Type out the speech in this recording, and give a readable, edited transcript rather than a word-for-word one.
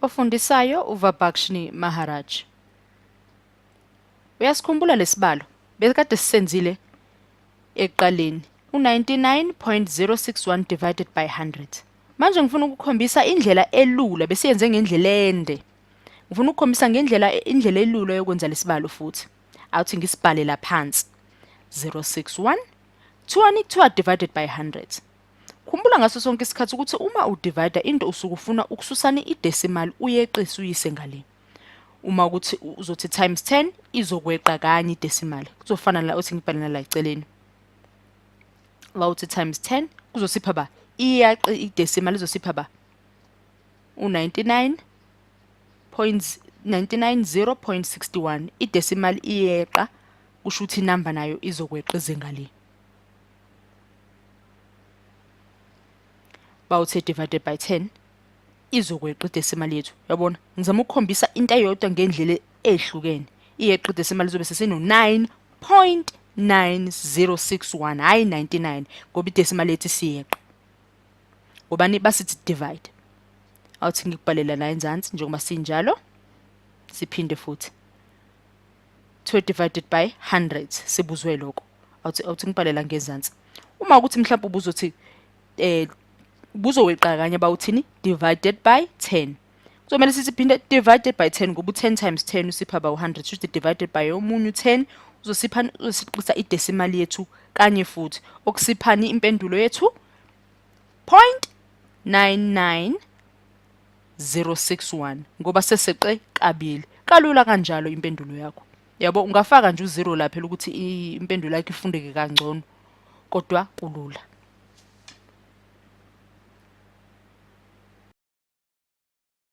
Ofundisayo uVabhakshni Maharaj. Uyasikhumbula lesibalo bekade sisenzile ekuqaleni u-99.061 divided by 100. Manje ngifuna ukukhombisa indlela elula besiyenze ngendlela ende. Ngifuna ukukhombisa ngendlela indlela elula yokwenza lesibalo futhi. Awuthi ngisibhale la phansi. 061 2 kuthiwa divided by 100. Khumbula ngaso sonke isikhathi ukuthi uma udivida into usuke ufuna ukususani idecimal uyeqise uyise ngale. Uma ukuthi uzothi times 10 izokweqa kanye idecimal. Kuzofana la othi ngibhale nala eceleni. Wawuthi times 10 kuzosipha ba iyaqi idecimal izosipha ba u-99 990.61 idecimal iyeqa kusho ukuthi inamba nayo izokweqa izinga le. Bawuthe divided by 10 izokweqa idecimal yethu. Uyabona? Ngizama ukukhombisa into eyodwa ngendlela ehlukene. Iyeqa idecimal izobe sesino 9.9061 hayi 99 ngoba idecimal yethu isiyeqa. Ngobani basithi divide. Awuthi ngikubhalela la enzansi njengoba sinjalo. Siphinde futhi. 2 divided by 100 sibuzwe lokho. Awuthi awuthi ngibhalela ngezansi. Uma ukuthi mhlawumbe ubuzothi eh buzoweqa kanye bawuthini divided by 10. Kuzomele sithi phinde divided by 10 ngoba u10 times 10 usipha ba 100 shuthi divided by omunye u10 uzosipha uzosiqisa idecimal yethu kanye futhi okusiphani impendulo yethu 0.99061 ngoba seseqe kabili kalula kanjalo impendulo yakho yabo ungafaka nje u-zero la phela ukuthi impendulo yakho ifundeke kangcono kodwa kulula.